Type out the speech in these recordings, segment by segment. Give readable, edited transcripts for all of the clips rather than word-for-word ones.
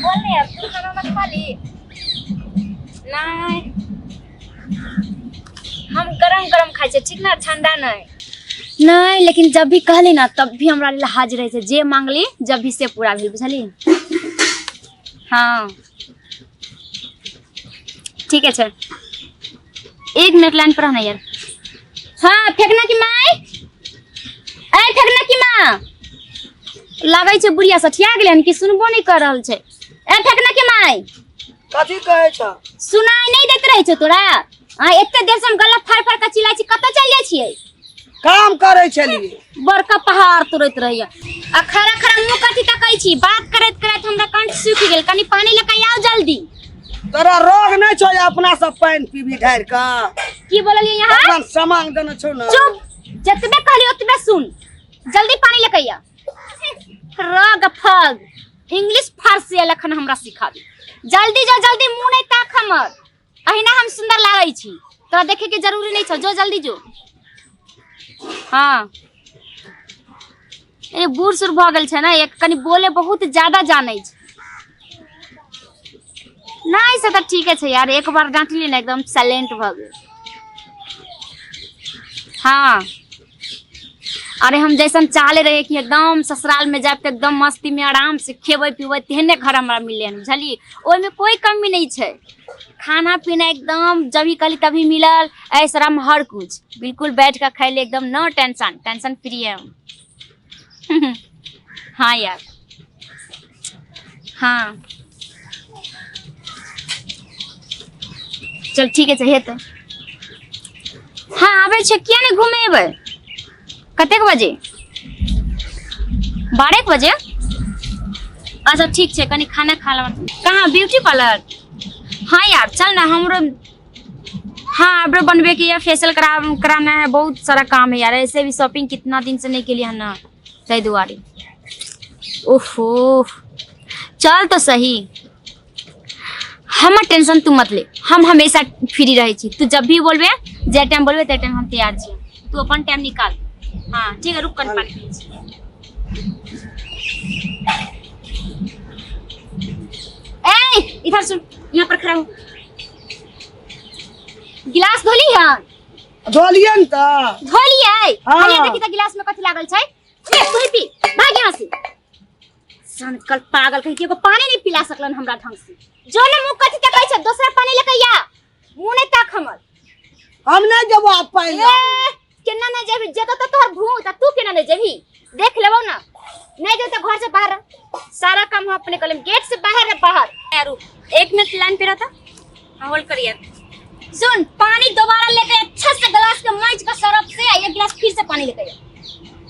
बोल ने यार, तू खाना उना खा ली? नहीं, हम गरम गरम खाइ छियै, ठीक ना, ठंडा नहीं। नहीं, लेकिन जब भी कहली ना तब भी हमरा लेल हाजिर रहै छै, जे मांगली जब भी से पूरा भेल, बुझली? हाँ ठीक है छै, एक मिनट लाइन पर रहना यार। हाँ फेंकना की माय, ए फेंकना की माँ, लागै छै बुढ़िया सठिया गेलै हन कि सुनबो नहि कर रहल छै। ए फेंकना की माय, कथी कहै छ? सुनाई नहीं दैत रहै छौ तोरा? आ एते देर से हम गला फाड़ फाड़ के चिल्लाइ छी, कतऽ चलि जाइ छियै? काम करै छलियै। बड़का पहाड़ तोड़ैत रहैया आ खड़ा खड़ा मुँह कथी तकै छी? बात करैत करैत हमरा कंठ सूखि गेल, कनि पानी लऽ कऽ आउ जल्दी। तोरा रोग नहि छौ जे अपना सब पानि पीबी ढारि कऽ? की बोललियै यहाँ? भगवान सामान देने छौ ने। चुप, जतबे कहली ओतबे सुन, जल्दी पानी लऽ कऽ आ। रग फग इंग्लिश फारसी एखन हमरा सिखाबी, जल्दी जो जल्दी, मुँह नहीं ताक हमर, अहिना हम सुंदर लागै छी, तोरा देखे के जरूरी नहीं छौ, जो जल्दी जो। हाँ ए बूढ़ सूढ़ भऽ गेल छै ने, एक कनि बोले बहुत ज्यादा जानै छै। नहीं से तऽ ठीके छै यार, एक बार डांटली ने एकदम साइलेंट भऽ गेल। हाँ अरे हम जैसन चाहले रहे कि एकदम ससुराल में जायब तऽ एकदम मस्ती में आराम से खेबै पीबै, तेहने घर हमरा मिलले हन, बुझलियै? ओहिमे कोई कमी नहीं छै, खाना पीना एकदम जब भी कहली तभी मिलल, ऐश आराम हर कुछ, बिल्कुल बैठ के खैले एकदम नो टेंशन, टेंशन फ्री है हम। हाँ यार हाँ चल ठीक है हेतै। हाँ आबै छै, किया नहीं घूमे एबै? कतेक बजे? 12 बजे? अच्छा ठीक छै, कनि खाना खा लेब। कहाँ? Beauty parlour? हाँ यार चल ना, हमरो हाँ आईब्रो बनबे के या फेशियल कराना है, बहुत सारा काम है यार, ऐसे भी शॉपिंग कितना दिन से नहीं के लिए है ना, ताहि दुआरे। ओहो चल तो सही, हमर टेंशन तू मत ले, हम हमेशा फ्री रहै छी, तू जब भी बोलबे जे टाइम बोलबे ते टाइम हम तैयार छी, तू अपन टाइम निकाल। हाँ ठीक है, रुक कनि पानी पी छी। ए इधर सुन, यहाँ पर खड़ा हो, गिलास धोली है? धोलियै ने तऽ। धोलियै? हाँ। हलिया देखी तऽ गिलास में कथी लागल छै, ले तू ही पी, भाग यहाँ से। सनकल पागल कहीं के एगो पानी नहीं पिला सकलन हमरा ढंग से। जो ने मुंह कथी तकै छै, दोसरा पानी लेके आ, मुंह नहीं ताक हमर। हम नहीं जेबो आब पानि ए, लाबे। केना नहीं जेबही? जेतो तो तोहर भूत, आ तू केना नहीं जेबही? देख लेबो ना, नहीं जेबही तो घर से बाहर रह। सारा काम हम अपने कर लेम, गेट से बाहर रह, बाहर। यार रुक, एक मिनट लाइन पे रहता, हाँ होल्ड कर यार। सुन, पानी दोबारा लेके अच्छा से गिलास के माइच के सरफ से एक गिलास फिर से पानी लेके आ,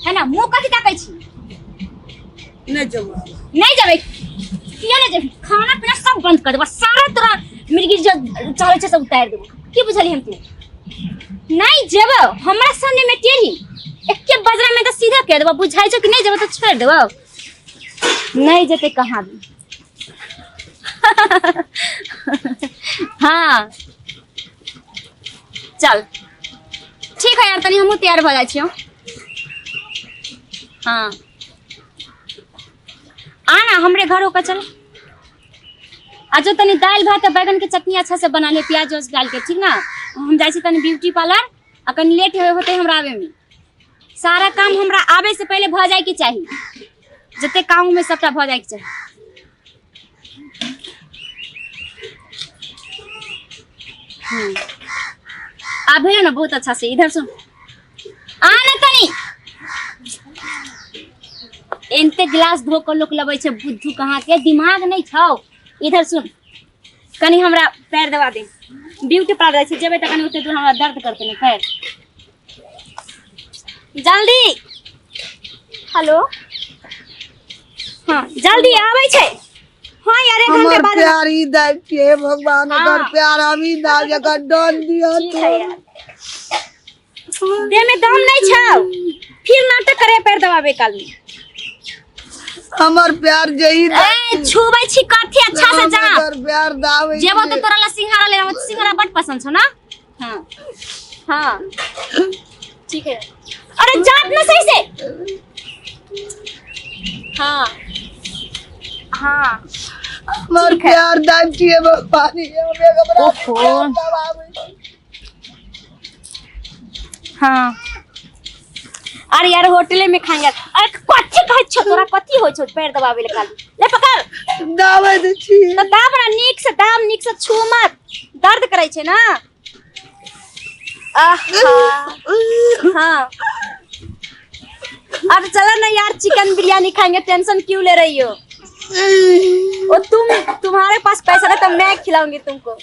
है ना? मुंह कथी ताकै छी? नहीं जेबो। नहीं जेबै? किया नहीं जेबही? खाना पीना सब बंद कर देबो, सारा तोरा मिर्गी जो चलै छै सब उतारि देबो, की बुझलही हम? तू नहीं जेबो हमरा सामने में टेढ़ी एके बजरा में तऽ सीधा कह देबो, बुझाइ छौ कि नहीं जेबो तऽ छोड़ि देबो। नहीं जेतै कहाँ भी। हाँ चल ठीक है यार, तनी हमहूँ तैयार भऽ जाइ छियौ। हाँ आ ना हमरे घर होकर चल आ, जो तनी दालि भात आ बैगन के चटनी अच्छा से बना ले, प्याज उज डाल के, ठीक ना? हम जाइ छी तनी ब्यूटी पार्लर, आ कनी लेट होते हमरा आवे में, सारा काम हमरा आवे से पहले भऽ जाय के चाही, जते काम में सबटा भऽ जाय के चाही। आबे ना बहुत अच्छा से, इधर सुन आ ना तनी, एनते गिलास धो के लोक लबै छै, बुद्धू कहाँ के दिमाग नहीं छौ। इधर सुन, कनी हमरा पैर दबा दे, ब्यूटी पार्लर जाइ छै जेबै तऽ कनी ओते दूर हमरा दर्द करतै ने पैर, जल्दी। हेलो हाँ जल्दी आबै छै। हाँ यार एक घंटे हमर बाद। प्यार ई दाय के भगवान, हाँ। ओकर प्यार हम ई दाय एकर डन दिअ। ठीक है यार, देह में दम नहीं छौ, फिर नाटक करे पैर दबावे काल में। हमर प्यार जे ई दाय ए छुबै छी कथी, अच्छा से जा। हमर प्यार दावे। जेबो तो तोरा ला सिंघाड़ा ले आबो, सिंघाड़ा बड पसंद छौ ना? हाँ हाँ ठीक है। अरे जात ना सही से। हाँ हाँ हमर ठीक है। प्यार दाम छियै पानी हमे घबरा ओहो। हाँ अरे यार होटले में खाएंगे। अरे कथी कहै छौ तोरा, कथी होइ छौ पैर दबाबै ले खाली? ले पकड़। दाबै दै छियै। तऽ दाब ना नीक से, दाब नीक से, छू मत, दर्द करै छै ना। आहा हाँ अब चलो ना यार, चिकन बिरयानी खाएंगे, टेंशन क्यों ले रही हो? वो तुम्हारे पास पैसा नहीं तो मैं खिलाऊंगी तुमको।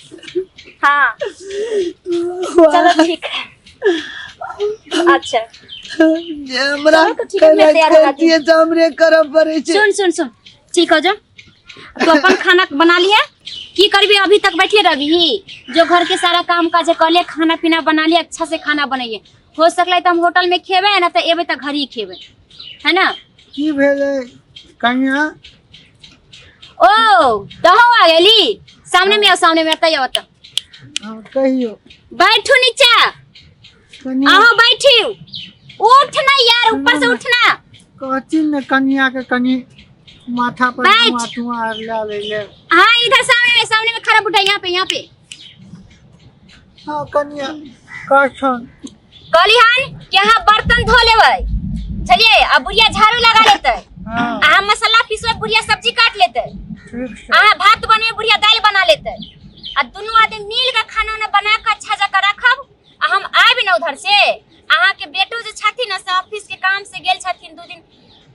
हाँ चलो ठीक है, अच्छा। जे हमरा चलो तो ठीक है, मैं तैयार हो जाती करतियै तऽ हमरे करऽ पड़ै छै। सुन सुन सुन, ठीक हो जा तू, अपन खाना बना लिया। की करबी, अभी तक बैठे रहबी? जो घर के सारा काम काज है कर लिया, खाना पीना बना लिया, अच्छा से खाना बनाइए। हो सकलै तऽ हम होटल में खेबै ना तऽ एबै तऽ घर ही खेबै, है ना? की भेलै कनिया? ओ तहो आ गेली। सामने में आओ, सामने में आता आओ। तऽ हाँ, कहियो। बैठू नीचा। कनिया। अहाँ बैठू, उठ ना यार, ऊपर से उठना। कहथिन ने कनिया के कनि माथा पर बैठ। धुआं धुआं आर लए लै ले। हाँ इधर सामने में, सामने में खड़ा उठा, यहाँ पे, यहाँ पे। हाँ कनिया, कहथुन। कहली हन कि अहाँ बर्तन धो लेबै, बुझलियै? आ बुढ़िया झाड़ू लगा लेतै। अहाँ मसाला पीसबै, बुढ़िया सब्जी काट लेतै। ठीक छै। अहाँ भात बनेबै, बुढ़िया दालि बना लेतै। आ दुनू आदमी मिल के खाना उना बना के अच्छा जकाँ रखब। आ हम आबि ने उधर से, अहाँके बेटो जे छथिन ने से ऑफिस के काम से गेल छथिन, 2 दिन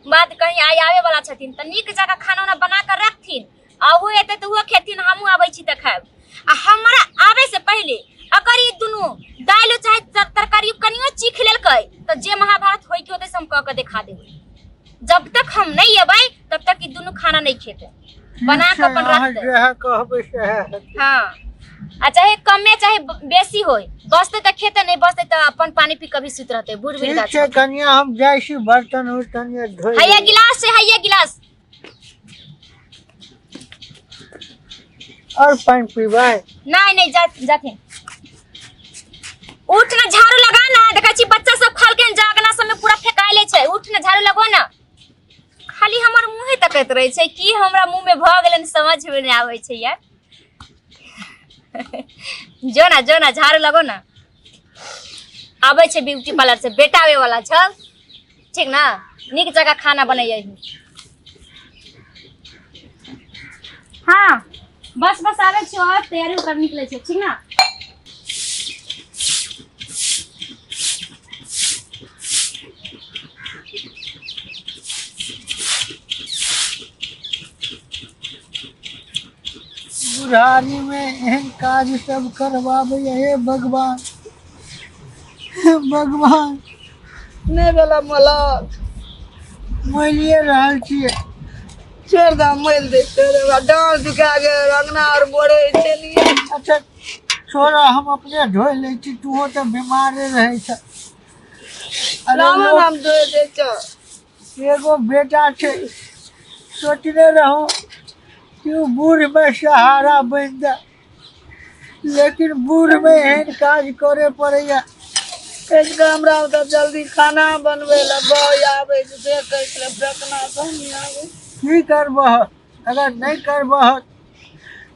बाद कहीं आइ आबे वाला छथिन, तऽ नीक जकाँ खाना उना बना के रखथिन। आ ओहो एतै तऽ ओहो खेथिन, हमहूँ आबै छी तऽ खायब। आ हमरा आबै से पहिले अगर ई दुनू दालि चाहे तरकारी कनियो चीख लेलकै तऽ जे महाभारत होय के होतै से हम कऽ के देखा देबै। जब तक हम नहीं एबै तब तक ई दुनू खाना नहीं खेतै, बना के अपन अहाँ रखतै। जएह कहबै सएह हेतै। हाँ, आ चाहे कमे चाहे बेसी होय, बचतै तऽ खेतै, नहीं बचतै तऽ अपन पानी पी कभी सुति रहतै बूढ़ ठीक वृद्धा। छै कनिया, हम जाइ छी बर्तन उर्तन ये धोइ। हैया गिलास छै, हैया गिलास। और पानि पीबै? नहीं नहीं, जा जाथिन। उठ ना, झाड़ू लगा ना। देखै छी बच्चा सब खलके जागना सब में पूरा फेकाइले छै। उठ ना, झाड़ू लगो ना। खाली हमर मुँहे तकैत रहै छै, की हमरा मुँह में भऽ गेलै समझ में नहि आबै छै यार। जो ना, जो ना, झाड़ू लगो ना। आबै छै ब्यूटी पार्लर से बेटा आबै वाला छल, ठीक ना? नीक जगह खाना बनैयै। हाँ बस बस, आबै छियौ, और तैयारी कर निकलै छै, ठीक ना? बुढ़ारी में एहन काज सब करवाबैया, हे भगवान, हे भगवान। नहि भेला मलक? मरिए रहल छियै। छोड़ दे, मलि दे, छोड़ दे। हमरा डाँड़ दुखा गेल, अंगना आर बोरे छलियै। अच्छा छोड़ा, हम अपने धोइ लै छी, तूहो तऽ बीमारे रहै छ। अरे रामा लोक नाम धोए दै छ। एगो बेटा छै, सोचने रहूं कि ओ बूढ़मे सहारा बनि जाय, लेकिन बूढ़मे एहन काज करे पड़ैया। कहि हमरा ओतऽ जल्दी खाना बनबै लए बह आबै छै से कहै छलै, फेकना सब नहि आबै। की करबह अगर नहि करबह?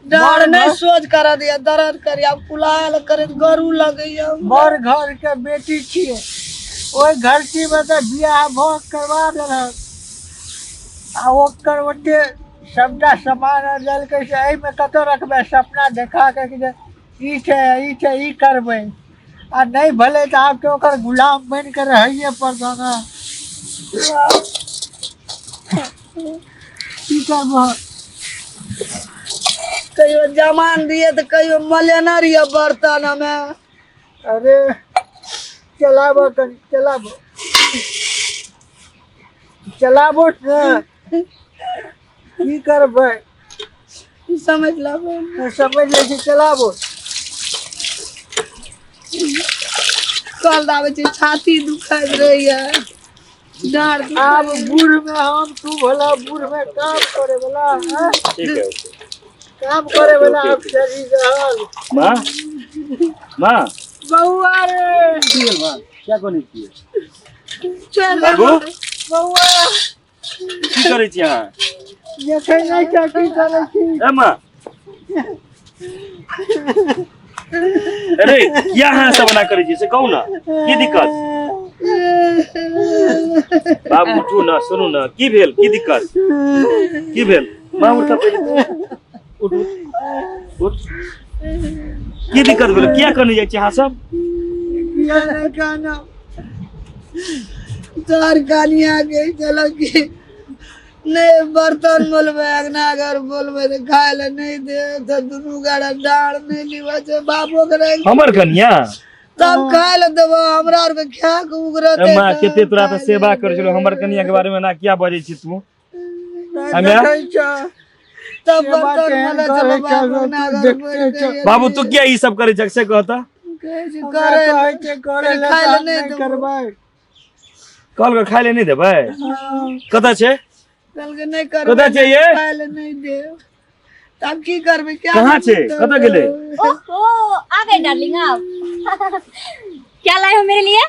डाँड़ नहि सोझ करऽ दिया, दर्द करिया, कुलाल करैत गरू लगैया। बड़ घर के बेटी छियै, ओहि घरतीमे तऽ बियाह भऽ करवा देलक आ ओकर ओते सबटा सामान आर देलकै से एहिमे कतऽ रखबै? सपना देखा के कि जे ई छै, ई छै, ई करबै, आ नहि भेलै तऽ आब तऽ ओकर गुलाम बनि कऽ रहैए पड़तौ ने। की करबह? कहियो जमान दिए तऽ कहियो मलेने रहिए बर्तन हमे। अरे चलाबऽ कनि, चलाबऽ, चलाबो ने, की करबै? समझ लेबै। समझ लै छी, चलाबो। कल आबै छै, छाती दुखाइत रहैया, डाँड़। आब बूढ़ में हम तू भला बूढ़ में काम करे वाला, हाँ? ठीक है, ओके। काम करे वाला आब शरीर रहल। माँ, माँ। बौआ रे। की भेल माँ? क्या करै छियै? चल। बाबू। बौआ। की करै छी अहाँ? देखै नहि छै की करै छी। ए माँ, अरे किया अहाँ सब एना करै छी से कहू ने, की दिक्कत? बाबू उठू ने, सुनू ने, की भेल, की दिक्कत, की भेल? माँ उठ, उठ उठ, की दिक्कत भेल, किया कने जाइ छी अहाँ सब? किया नहि कानब, तोहर कनिया के चलो कि नहि बर्तन बोलबै, अगना घर बोलबै तऽ खाय लए नहि दे, तऽ दुनू गाड़ा डाँड़ नहि लिबा छै बाबो के रहि। हमर कनिया तब खाय लए देबो, हमरा आरके खा के उगरते। माँ कते तोरा तऽ सेवा करै छलौ, हमर कनिया के बारे मे ना किया बजै छी तू? हमे? देखै छ तब सेवा बर्तन केहन मलै करै छलो छलो, बाबो अगना तू घर देखते बोलि छौ। के बाबू तू किया ई सब करै छह से कहता? कहै छै हमरा करै कहै छै करै लए, खाय लए तऽ नहि नहि देबो। करबै। कहल के खाय ले नहि देबै? हँ। कतऽ छै? कहलकै नहि करबै, कतऽ छै ये? खाय लए नहि देब, तब की करबै? क्या कहाँ छै? कतऽ गेलै? ओहो, आ गए डार्लिंग आप। क्या लाए हो मेरे लिए?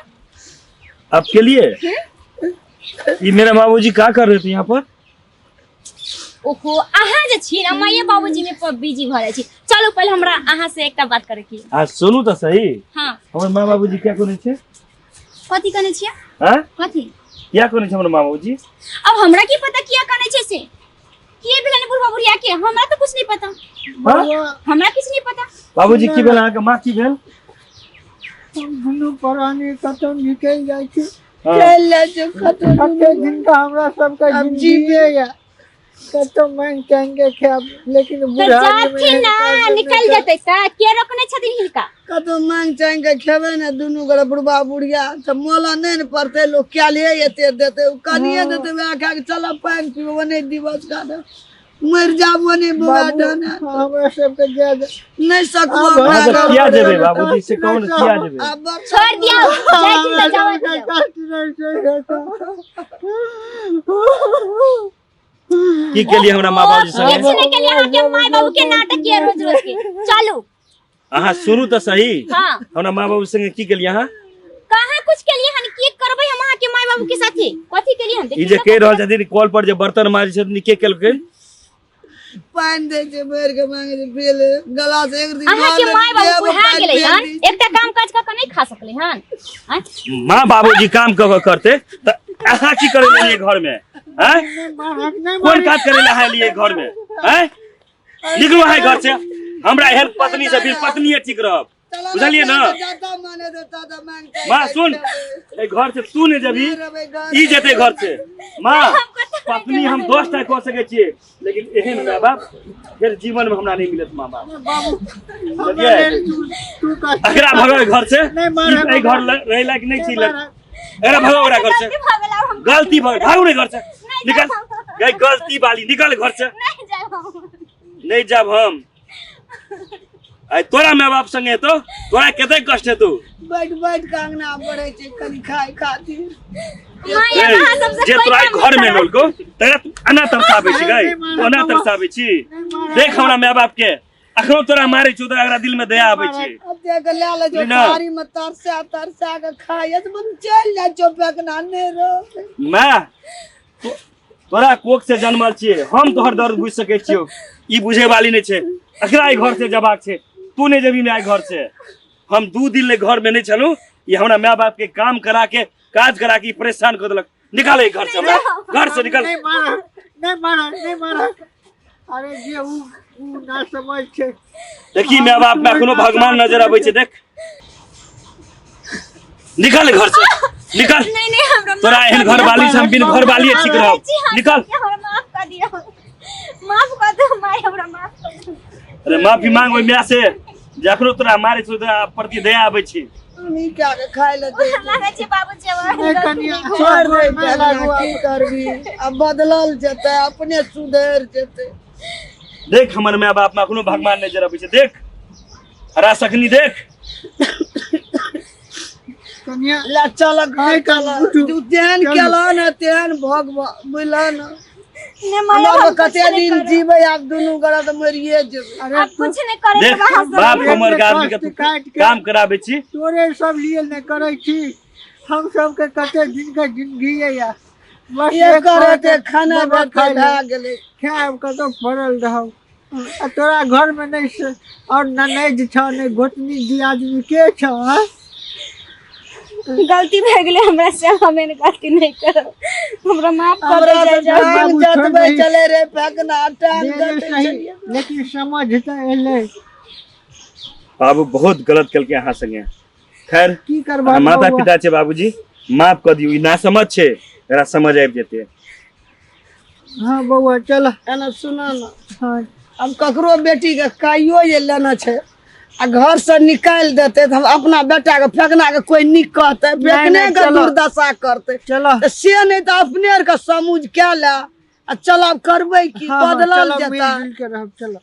आपके लिए ये मेरा बाबूजी का कर रहे थे यहाँ पर? ओहो, अहाँ जे छी ने माइये बाबूजी में पर बिजी भऽ जाइ छी। चलू पहिले हमरा अहाँ से एकटा बात करे की। आ सुनू तऽ सही। हाँ। हमर माँ बाबूजी क्या करै छै? कथी कहने छियै? हाँ? कथी क्या करै छै हमर माँ बाबूजी? अब हमरा की पता किया कहने छै से, किए भेलै बुढ़वा बुढ़िया के, हमरा तो कुछ नहीं पता। हाँ? हमरा किछ नहीं पता। बाबूजी की भेल अहाँके माँ की भेल? हम दुनू प्राणी कतौ निकलि जाइ छी। हाँ। चलि जाइ छै कतौ। कते दिन का हमरा सबके आब जिंदगी ये, कतौ मांगि चांगि के खायब, लेकिन तऽ बुढ़ारी मे जाथिन एहन ना काज नहि निकल करब। जेतै तऽ के रोकने छथिन हिनका? कतौ मांगि चांगि के खेबै ने दुनू गोरे बुढ़बा बुढ़िया, तऽ मोला नहि ने पड़तै। लोक क्या लिए एते देतै, ओ कनिये देतै, वएह खा के चलब पानि पीबै, ओने दिवस काटब, मरि जाब ओने बौआ। बाबू, डने हमरा सबके जाय दे। नहि सकबो। आब हमरा अहाँ घर किया जेबै कष्ट बाबूजी से कहू ने, नहि किया सहब। जेबै? आब बच्चा छोड़ि दियौ, जाथिन तऽ हमरा जाबऽ सबके दियौ। कष्ट नहि सहब। की केलियै हमरा माँ बाबूजी संगे? किछु नहि केलियै अहाँके माय बाबू के नाटक किया रोज रोज के? चलू। अहाँ सुनू तऽ सही। हाँ। हमरा माँ बाबू संगे की केलियै अहाँ? कहाँ कुछ केलियै हन, की करबै हम अहाँके माय बाबू के साथे, कथी केलियै हन? ई जे कहि रहल छथिन कॉल पर जे बर्तन माजै छथिन, के केलकै? पानि दै छै भरि के, मांगे छै पी ले गला से एक दिन अहाँके भऽ माय बाबू गेल, बुढ़ा पानि गेलै पी हन, ली। एकटा काम काज कऽ के नहि खा सकलै हन? आँय? माँ बाबूजी काम कऽ कऽ करते तऽ अहाँ की करै लिए घर में? आँय? मारक नहि। कोन काज करै लए अहाँ एलियै घर में? आँय, निकलू अहाँ घर से। हमरा एहन पत्नी से फिर पत्नीये ठीक रहब, चला बुझलियै ने? जाता माने देता तऽ मांग चांगि माँ के सुन, खेबै। एहि घर से तू नहि जेबही, नहि रहबै घर। ई जेतै घर से। माँ, पत्नी हम 10 टा कऽ सकै छियै, लेकिन एहन माय बाप फेर जीवन में हमरा नहि मिलत माँ बाप। बाबू, हमरा बुझलियै? लेल तू तू कष्ट एकरा भगाओ घर से। नहि मारब। ई एहि घर रहै लायक नहि छी। नहि मारब। एकरा भगाओ, ओकरा घर से। गलती भऽ गेल, आब हम गलती भऽ गेल, भागू रे घर से। नहि निकल जायब हम। गई गलती वाली, निकल घर से। नहि जायब हम। नहि जाब हम। आइ तोरा माय बाप संगे हेतौ, तोरा कते कष्ट हेतौ। बैठ बैठ के अंगना पड़ै छै कनि खाय खातिर। माय, आब अहाँ सबसँ जे कोइ तोरा काम नहि घर में करत। लौलको तोरा तू एना तरसाबै छी गई, तू एना तरसाबै छी। देख हमरा माय बाप के, अखनो तोरा मारै छौ तऽ एकरा दिल में दया आबै छै। एते के लए लै छौ ना। थारी में, तरसा तरसा के खाय तऽ बन चलि जाइ छौ फेकना, नहि रह। माय, तोरा कोख से जन्मल छियै हम, तोहर दर्द बुझि सकै छियौ, ई बुझे वाली नहि छै। एकरा एहि घर से जबाक छै, तू नहि जेबही माय घर से। हम 2 दिन ले घर में नहि छलहुँ, ई हमरा माय बाप के काम करा के, काज करा के ई परेशान कर देलक। निकाल एहि घर से, हमरा घर से निकाल। नहि मारक, नहि मारक, नहि मारक। अरे जे उ उ ना समझ छै। देखी, माय बाप में एखनो भगवान नजर आबै छै। देख, निकाल घर से, निकाल। नहीं नहीं, हमरा तोरा एहन घर वाली से हम बिन घर वाली ठीक रहब। निकाल। हमरा माफ कर दियौ, माफ कर दो माय, हमरा माफ कर दो। अरे माफी मांग ओहि माय से जे अखनो तोरा मारै छौ, तोरा प्रति दया आबै छै। हमही क्या के खाय लए दे। लागै छै बाबूजी अब नहि कनिया, छोड़ दे नहि फेकना, लागू की आब। करबी, आब बदलल जेतै, अपने सुधरि जेतै। देख, हमर माय बाप में अखनो भगवान नजर आबै छै। देख हरा सकनी, देख। कनिया ले चल घर। नहि चल। उठू। तू तेहन चलू। केलह ने, तेहन भग बुझलह ने। ने माय, हमरा हम कते कुछ नहीं दिन करब। जीबै, आब दुनू गोरा तऽ मरिए जेबै। अरे आब कुछ नहीं करे देख के बा हम सब। बाप हमर के आदमी के तू काटि के- काम कराबै छी। तोरे सब लिए नहि करै छी, हम सबके कते दिन के जिंदगी ये। बस एक एक एते खाना बाबा भेटतै खाइ ले। भए गेलै। खायब कतौ पड़ल रहब आ तोरा घर में नहीं से और ननैद छौ नहीं गोतनी दियादनी के छौ हाँ? गलती भए गेलै हमरा से, हम एहन गलती नहि करब, हमरा माफ कर हमरा दे तऽ जाय जाउ। टांग बाबू छोड़ जतबै दही। चले रे फेकना टांग दे दे जतबै सही चलिए। लेकिन समझ तऽ एलै। बाबू बहुत गलत केलकै अहाँ संगे। खैर की करबह अहाँ माता बौआ? पिता छै बाबूजी, माफ कऽ दियौ, ई नासमझ छै, एकरा समझ आबि जेतै। हाँ बौआ चल। एना सुना ना, हाँ हम ककरो बेटी के काइयो जे लेना छै आ घर से निकालि देतै तऽ हम अपना बेटा के फेकना के कोई नीक कहतै? फेकने नहि, के चलो। दुर्दशा करतै। चलो तऽ से नहि तऽ अपने आरके समूझ कए ले आ चलब, करबै की? हाँ, हाँ, बदलल चलो जेतै। मिलजुल के रहब, चलो।